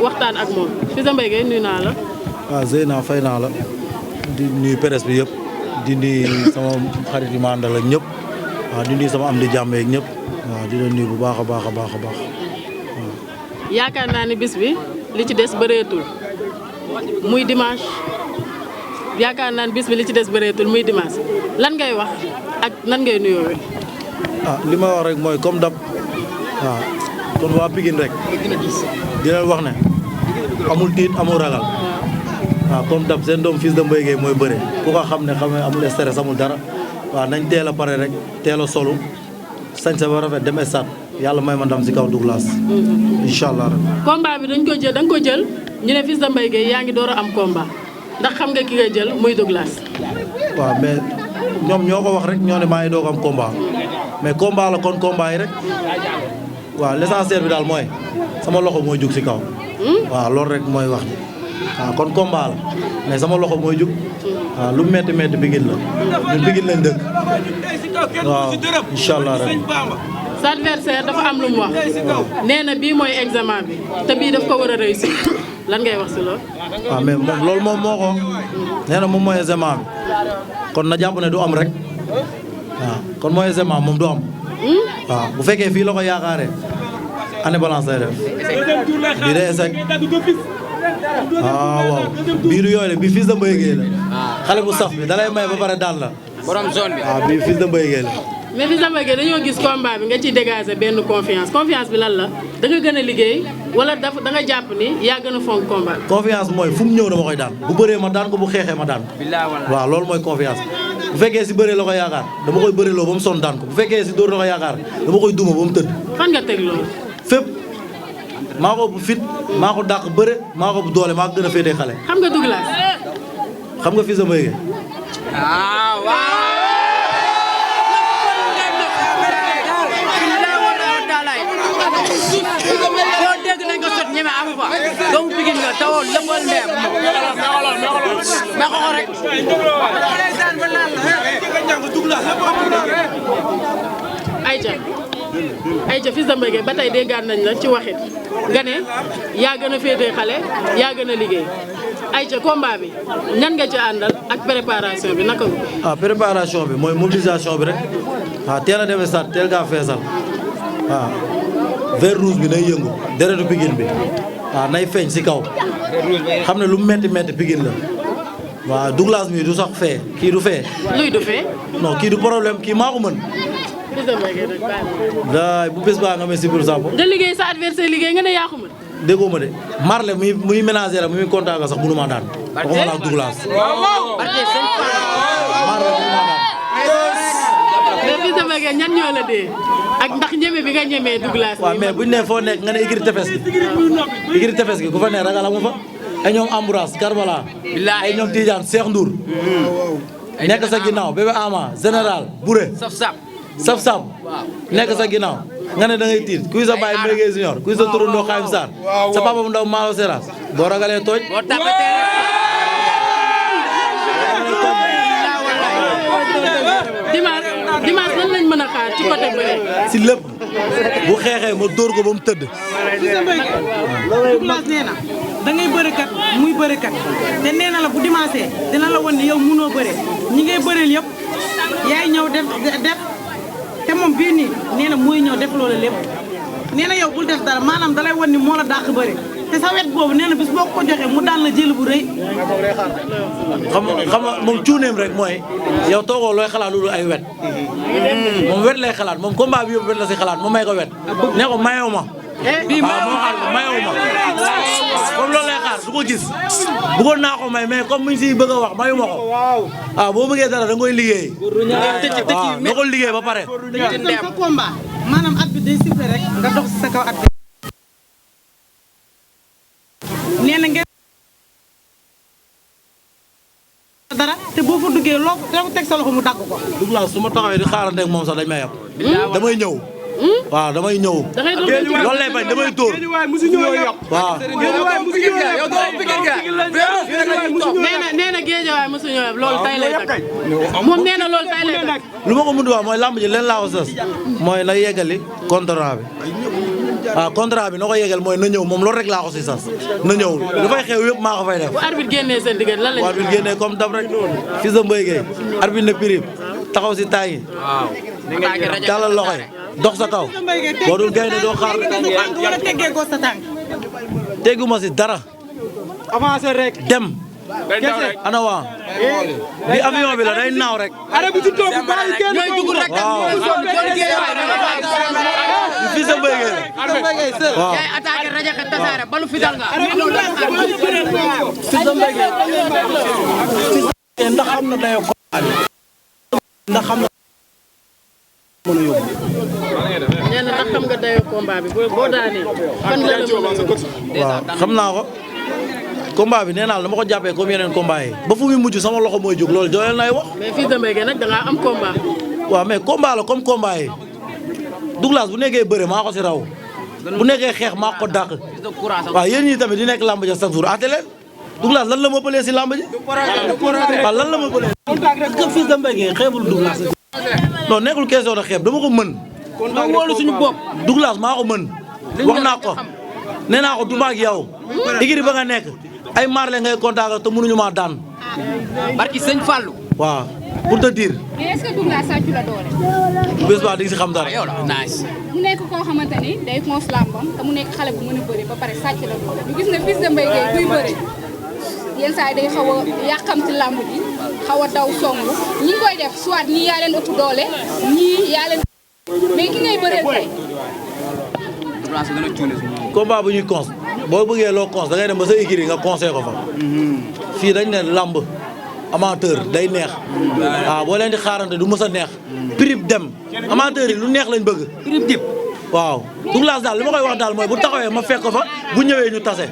waxtaan ak moom Fils de Mbaye Gueye nuyu naa la. waaw Zeyna fay naa la di nuyu presse bi yëpp di nuyu sama xarit yi ma àndal ak ñëpp waaw di nuyu sama am di jàmm yeeg ñëpp waaw di leen nuyu bu baax a baax a baax a baax waaw. yaakaar naa ni bis bi li ci des bëreetul muy dimanche yaakaar naa ni bis bi li ci des bëreetul muy dimanche lan ngay wax ak nan ngay nuyoo. li ma wax rek mooy comme dab waaw kon waa Pikine rek di leen wax ne amul tiit amul ragal waaw comme dab seen doom Fils de Mbaye Gueye mooy bëre ku ko xam ne amul stress amul dara waaw nañ teel a pare rek teel a solu sañ sa ba rafet dem stade yàlla may ma ndam si kaw Douglas incha allah rek. combat bi da nga ko jël ñu ne Fils de Mbaye Gueye yaa ngi door a am combat ndax xam nga ki nga jël muy Douglas. waaw mais ñoom ñoo ko wax rek ñoo ne maa ngi doog am combat mais combat la kon combat yi rek waaw l'essentiel bi daal mooy sama loxo mooy jug si kaw. waaw loolu rek mooy wax ji waaw kon combat la mais sama loxo mooy jug waaw lu métti métti Pikine la ñun Pikine lañ dëkk waaw incha allah rek. sa adversaire dafa am lu mu wax nee na bii mooy examen bi te bii daf ko war a réussir lan ngay wax si loolu. waaw mais moom loolu moom moo ko nee na moom mooy examen bi kon na jàpp ne du am rek waaw kon mooy examen moom du am. waaw bu fekkee fii la ko yaakaaree année balance lay def bii de échec waaw biiru yooyu la bii Fils de Mbaye Gueye la xale bu saf bi dalay may ba pare daan la. borom zone bi waaw bii Fils de Mbaye Gueye la. mais Fils de Mbaye Gueye dañoo gis combat bi nga ciy dégager benn confiance bi lan la da nga gën a liggéey wala da nga jàpp ni yaa gën a fonk combat. confiance mooy fu mu ñëw dama koy daan bu bëree ma daan ko bu xeexee ma daan ko. waaw loolu mooy confiance bu fekkee si bëree la ko yaakaar dama koy bëreloo ba mu sonn daan ko bu fekkee si dóor la ko yaakaar dama koy duma ba mu tëdd. fan nga teg loolu. fépp maa ko bu fit maa ko dàq bëre maa ko bu doole maa ko gën a féetee xale. xam nga Douglas. xam nga Fils de Mbaye Gueye. boo dégg nañ ko sot ñeme amu fa doomu Pikine nga tawoo lëmbal ndeem ma ko rek Aïcha Fils de Mbaye Gueye ba tey déggaat nañ la ci waxit nga ne yaa gën a féetee xale yaa gën a liggéey Aïcha combat bi ñan nga ci àndal ak préparation bi naka nga. préparation bi mooy mobilisation bi rek teel a demee stade teel kaa feesal vert rouge bi nay yëngu deretu Pikine bi nay feeñ si kaw xam ne lu metti metti Pikine la waaw Douglas mi du sax fee kii du fee. luy du fee. non kii du problème kii maa ko mën. Fils de Mbaye Gueye nag daay bu bés baa nga may si pour sàmp. nga liggéey sa adversaire liggéey nga ne yaa ko mën. déggoo ma de Marley muy ménager la muy kontaan nga sax mënu maa daan. waxuma la ak Douglas. Marley mënu maa daan. mais Fils de Mbaye Gueye ñan ñoo la dee ak ndax ñeme bi nga ñemee Douglas. waaw mais buñ ne foo nekk nga ne igri tefes gi. igri tefes gi ku fa ne ragal amu fa. ay ñoom Ambroise Karbala. ay ñoom Tidiane Cheikh Ndour. nekk sa ginnaaw bébé Ama général Bouré. saf nekk sa ginnaaw nga ne da ngay tiit kuy sa baay Mbaye Gueye Junior kuy sa turandoo Xaym Sarr sa papa bu ndaw Malo Seras boo ragalee tooñ. dimanche lan lañ mën a xaar ci côté bëre. si lépp bu xeexee ma dóor ko ba mu tëdd. Douglas nee na da ngay bërekat muy bërekat te nee na la bu dimanche dina la wan ne yow mënoo bëre ñi ngay bëreel yëpp yaay ñëw def te moom bii nii nee na mooy ñëw def loolu lépp nee na yow bul def dara maanaam dalay wan ni moo la dàq bëre te sa wet boobu nee na bis boo ko joxee mu daan la jël bu rëy. xam nga moom cuuneem rek mooy yow toogoo looy xalaat lu dul ay wet. moom wet lay xalaat moom combat bi yëpp wet la si xalaat mu may ko wet. ne ko mayoo ma. bii moo xaar ko mayoo ma. comme loolu lay xaar du ko gis. bëggoon naa ko may mais comme muñ si bëgg a wax mayu ma ko. waaw boo bëggee dara da nga koy liggéey. waaw nga ko liggéey ba pare. sa combat maanaam at bi day siffler rek nga dox sa kaw at bi. nee na ngeen dara te boo fa duggee loo teg sa loxo mu dagg ko. Douglas su ma taxawee di xaarante ak moom sax dañ may yab. damay ñëw. waaw damay ñëw. loolu lay bañ damay dóor. waaw. nee na géejawaay mosu ñëw loolu tay lay tag moom nee na loolu tay lay tag lu ma ko mën di wax mooy lamb ji leen laa ko sës mooy na yeggali contrat bi waaw contrat bi na ko yegal mooy na ñëw moom loolu rek laa ko si sas na ñëw lu fay xew yëpp maa ko fay def. bu arbitre génnee seen diggante lan la bu arbitre génnee comme dab rek Fils de Mbaye Gueye arbitre ne prime taxaw si taay yi. waaw tàllal loxo yi dox sa kaw boo dul gaynde doo xaar. wala teggee ko sa tànk. tegguma si dara. avancé rek dem. ana waa bi avion bi la day naaw rek. are bu ci toog bàyyi kenn waaw Fils de Mbaye Gueye waaw. yaay attaqué rajo ka tasaare balu fital nga. Fils de Mbaye Gueye ndax xam na dayoo ndax xam na mën a yóbbu. nee na ndax xam nga dayoo combat bi boo daanee fan la la mën a yóbbu. waaw xam naa ko. combat bi nee naa la dama ko jàppee comme yeneen combat yi ba fu muy mujj sama loxo mooy jóg loolu jooyal nay wax. mais Fils de Mbaye Gueye nag da ngaa am combat. waaw mais combat la comme combat yi Douglas bu nekkee bëre maa ko si raw bu nekkee xeex maa ko dàq waaw yéen ñi tamit di nekk làmb ja chaque jour ate leen Douglas lan la ma pëlee si làmb ji waaw lan la ma pëlee. est-ce que Fils de Mbaye Gueye xeebul Douglas. non nekkul question de xeeb dama ko mën. kon nag wóolu suñu bopp. Douglas maa ko mën. wax naa ko nee naa ko du ma ak yow. igiri ba nga nekk ay marle ngay kontaan te mënuñu maa daan. barki sëñ Fallou. waaw pour te dire. mais est-ce que Douglas sàccu la doole. bés ba di nga si xam dara. yow la nice. mu nekk koo xamante ni day cons làmbam te mu nekk xale bu mën a bëri ba pare sàcc la doole ñu gis ne Fils de Mbaye Gueye buy bëri yenn saa yi day xaw a yàqamti làmb ji xaw a daw song ñi ngi koy def soit ñii yaa leen ëpp doole ñii yaa leen mais ki ngay bëreel tey. Douglas gën a cuune si moom. combat bu ñuy cons boo bëggee loo cons da ngay dem ba sa écurie nga conseil ko fa. fii dañ ne làmb amateur day neex. waaw boo leen di xaarante du mës a neex. prix dem amateur yi lu neex lañ bëgg. prix dip. waaw Douglas daal li ma koy wax daal mooy bu taxawee ma fekk ko fa bu ñëwee ñu tase.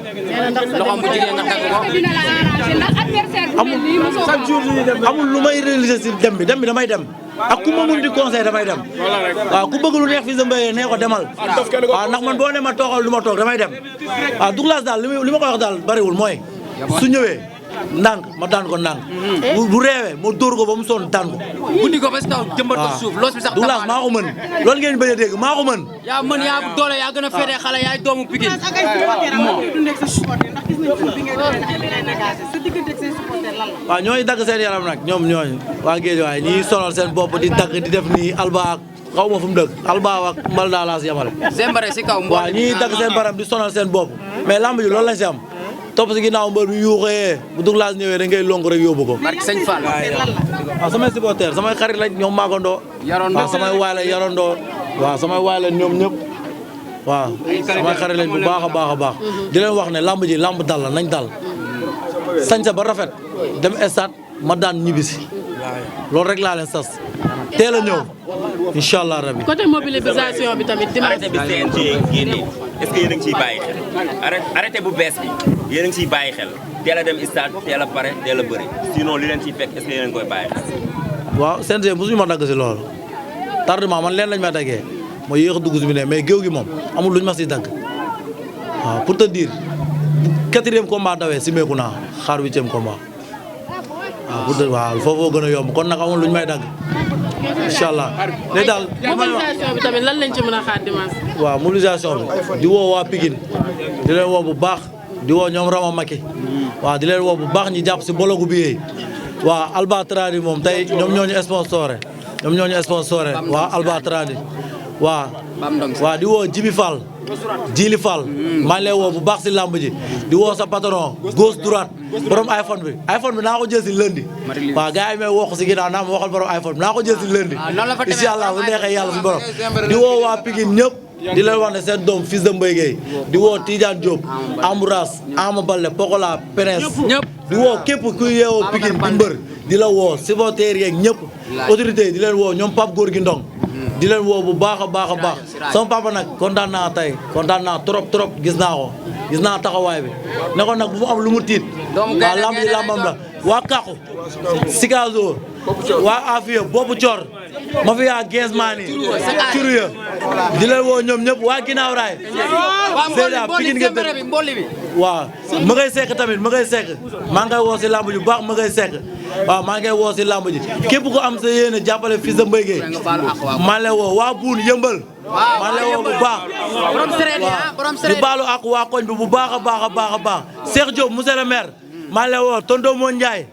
loxoom bu jigéen nga tagg ko. dina la arrangé ndax adversaire bu mel nii mosoo chaque jour amul lu may réaliser si dem bi damay dem ak ku ma mun di conseil damay dem waaw ku bëgg lu neex Fils de Mbaye nee ko demal waaw ndax man boo ne ma toogal du ma toog damay dem waaw Douglas daal li ma koy wax daal bariwul mooy su ñëwee ndànk ma daan ko ndànk bu reewee ma dóor ko ba mu sonn daan ko guddi ko ba si kaw jëmbat ko suuf loos bi sax Douglas maa ko mën loolu ngeen bañ a dégg maa ko mën yaa mën yaa bu doole yaa gën a féetee xale yaay doomu Pikine ak ay supporter am ngay dundee ak sa supporter ndax gis nañ fi ngay doon ak bi ngay nagaase sa diggante ak say supporter lan la. waaw ñooy dagg seen yaram nag ñooñu waa géej waaye ñii sonal seen bopp di dagg di def nii alba ak xaw ma fu mu dëkk alba ak mbal daa laa si yamale Zembare si kaw waaw ñii dagg seen baram di sonal seen bopp mais lamb ji loolu lañ si am topp si ginnaaw mbër bi yuuxee bu Douglas ñëwee da ngay lonk rek yóbbu ko barki sëñ Fall. waaw samay supporter samay xarit lañ ñoom maagandoo waaw samay waay la yarandoo waaw samay waay la ñoom ñëpp waaw samay xarit lañ bu baax a baax a baax di leen wax ne lamb ji lamb dal la nañ dal sañsa ba rafet dem stade ma daan ñibbisi loolu rek laa leen sas teel a ñëw incha allah rabi. côté mobilisation bi tamit dimanche. arrêté bi CNG génne est-ce que yéen a ngi ciy bàyyi xel arrêté bu bees bi yéen a ngi ciy bàyyi xel teel a dem stade teel a pare teel a bëri sinon li leen ciy fekk est-ce que yéen a ngi koy bàyyi xel. waaw CNG mosuñu ma dagg si loolu tardement man leen lañ ma daggee mooy yéex a dugg si bi ne mais géew gi moom amul luñ ma si dagg waaw pour te dire bu 4e combat dawee si meeku naa xaar 8e combat waaw pour te waaw foofoo gën a yomb kon nag amul luñ may dagg incha allah léegi daal. mobilisation bi tamit lan lañ ci mën a xaar dimanche. waaw mobilisation bi di woo waa Pikine di leen woo bu baax di woo ñoom Rama Maki waaw di leen woo bu baax ñi jàpp si bologu bi yeey waaw Alba Tradi moom tey ñoom ñoo ñu sponsoré waaw Alba Tradi waaw di woo Jibi Fall Jili Fall maa ngi lay woo bu baax si lamb ji di woo sa patron gauche droite borom iPhone bi naa ko jël si lundi waaw gars yi may woo si ginnaaw naa ma waxal borom iPhone bi naa ko jël si lundi incha allah bu neexee yàlla si borom di woo waa Pikine ñëpp di leen wax ne seen doom Fils de Mbaye Gueye di woo Tidiane Diop Ambouras Ama Baldé Pokola Prince di woo képp kuy yeewoo Pikine di mbër di la woo supporters yeeg ñëpp autorités yi di leen woo ñoom Pape Gorgui Ndong di leen woo bu baax a baax a baax sama papa nag kontaan naa tey kontaan naa trop gis naa taxawaay bi ne ko nag bu mu am lu mu tiit waaw lamb ji lambam la waa Kaku Sikazo waa Afia Bobu Thior ma fi yaa Gensmani Curuya di leen woo ñoom ñëpp waa ginnaaw raay Seyda Pikine nga dëkk waaw ma ngay sekk tamit ma ngay sekk maa ngay woo si lamb ji bu baax ma ngay sekk waaw maa ngay woo si lamb ji képp ko am sa yéene jàppale Fils de Mbaye Gueye maa lay woo waa Buun yëmbal maa lay woo bu baax di baalu ak waa koñ bi bu baax a baax a baax a baax Cheikh Diop monsieur le maire maa lay woo tonton Mo Ndiaye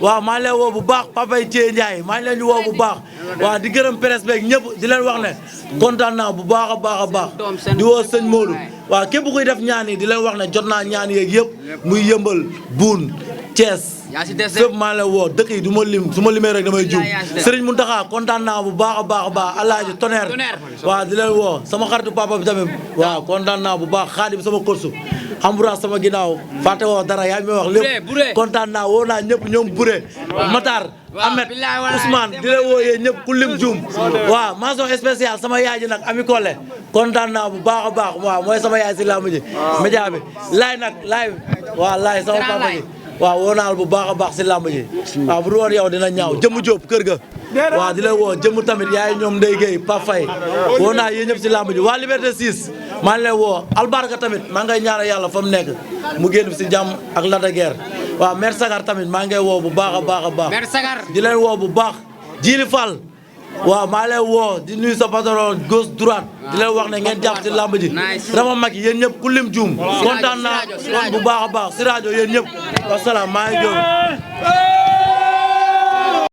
waaw maa lay woo bu baax Papay Thié Ndiaye maa ngi leen di woo bu baax waaw di gërëm presse beeg ñëpp di leen wax ne kontaan naa bu baax a baax a baax di woo sëñ Modou waaw képp kuy def ñaan yi di leen wax ne jot naa ñaan yeeg yëpp muy yëmbal Buun Thiès fépp maa lay woo dëkk yi du ma lim su ma limee rek damay juum Serigne Mountakha kontaan naa bu baax a baax a baax Alaaji Tonnerre waaw di leen woo sama xaritu papa bi tamit waaw kontaan naa bu baax Xaadim sama korsu Ambroise sama ginnaaw fàtte woo dara yaa ngi may wax lépp kontaan naa woo naa ñëpp ñoom Bure Matar Ahmed Ousmane di leen woo yee ñëpp ku lim juum waaw mention spéciale sama yaay ji nag Ami Collé kontaan naa bu baax a baax waaw mooy sama yaay si lamb ji média bi laay nag laay waaw laay sama papa ji waaw woo naa bu baax a baax si lamb ji waaw bu dul woon yow dina ñaaw jëmm Jóob kër ga waaw di la woo jëmm tamit yaay ñoom Ndeye Gueye Pa Faye woo naa yéen ñëpp si lamb ji waa Liberté 6 maa ngi lay woo albarka tamit maa ngay ñaanal yàlla fa mu nekk mu génn si jàmm ak Lac de Guiers waaw Mère Sagar tamit maa ngay woo bu baax a baax a baax di leen woo bu baax Jili Fall waaw maa lay woo di nuyu sa patron gauche droite di leen wax ne ngeen jàpp si lamb ji dama mag yéen ñëpp ku lim juum kontaan naa bu baax a baax si rajo yéen ñëpp wasalaam maa ngi jóg